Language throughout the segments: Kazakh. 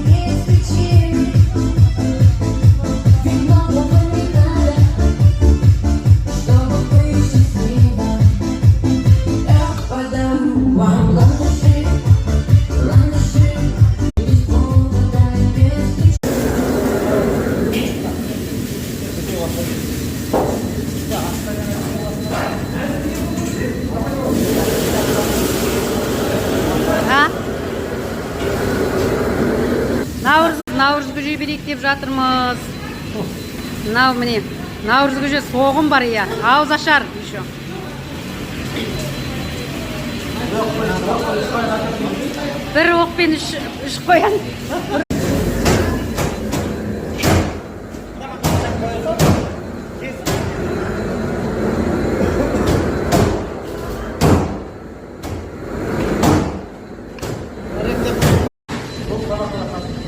Без причины. Ведь многого не надо, чтобы быть счастливым. Я подарю вам ландыши, ландыши, без повода и без причины. А? Наурыз, наурыз көже берейік деп жатырмыз. Мынау, міне, наурыз көже, соғым бар, иә, ауыз ашар еще. Бір оқпен үш қоян.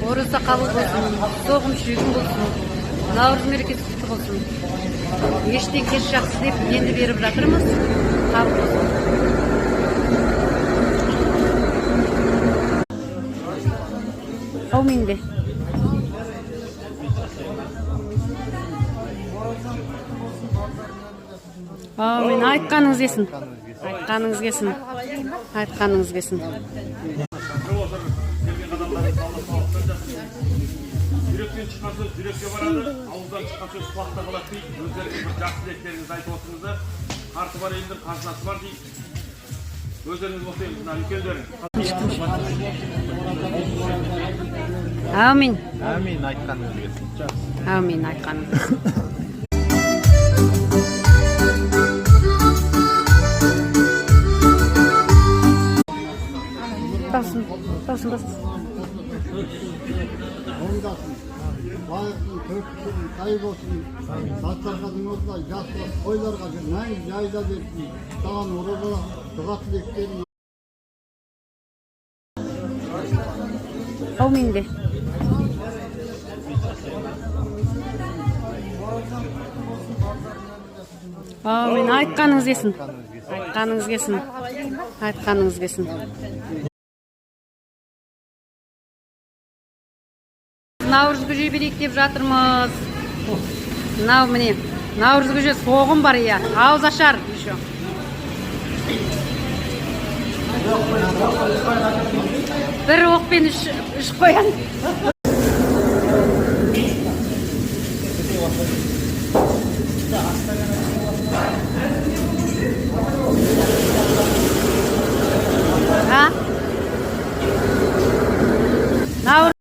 Ораза қабыл болсын, соғым шүйгін болсын, наурыз мерекесі құтты болсын. Ештен кеш жақсы деп енді беріп жатырмыз. Қабыл болсын. Әумин де. Әумин, айтқаныңыз келсін. Айтқаныңыз келсін. Айтқаныңыз келсін. Келген адамдардың алла сауаптан жазсын. Жүректен шыққан сөз жүрекке барады, ауыздан шыққан сөз құлақта қалады дейді. Өздеріңіз бір жақсы тілектеріңізді айтып отырсыңыздар. Қарты бар елдің қазынасы бар дейді. Өздеріңіз болса, енді мына үлкендерің. Әумин. Әмин, айтқаныңыз келсін. Әумин, айтқаныңыз келсін. Даусын, даусын бас. Оңдасын, байлықтың, төрткүл тай болсын, дастарханың осылай жақсы тойларға мән жайда берсін. Саған ораза, дұға тілектерін. Әумин де. Әумин, айтқаныңыз келсін. Айтқаныңыз келсін. Айтқаныңыз келсін. Наурыз көже берейік деп жатырмыз. Мынау, міне, наурыз көже, соғым бар, иә, ауыз ашар еще. Бір оқпен үш қоян.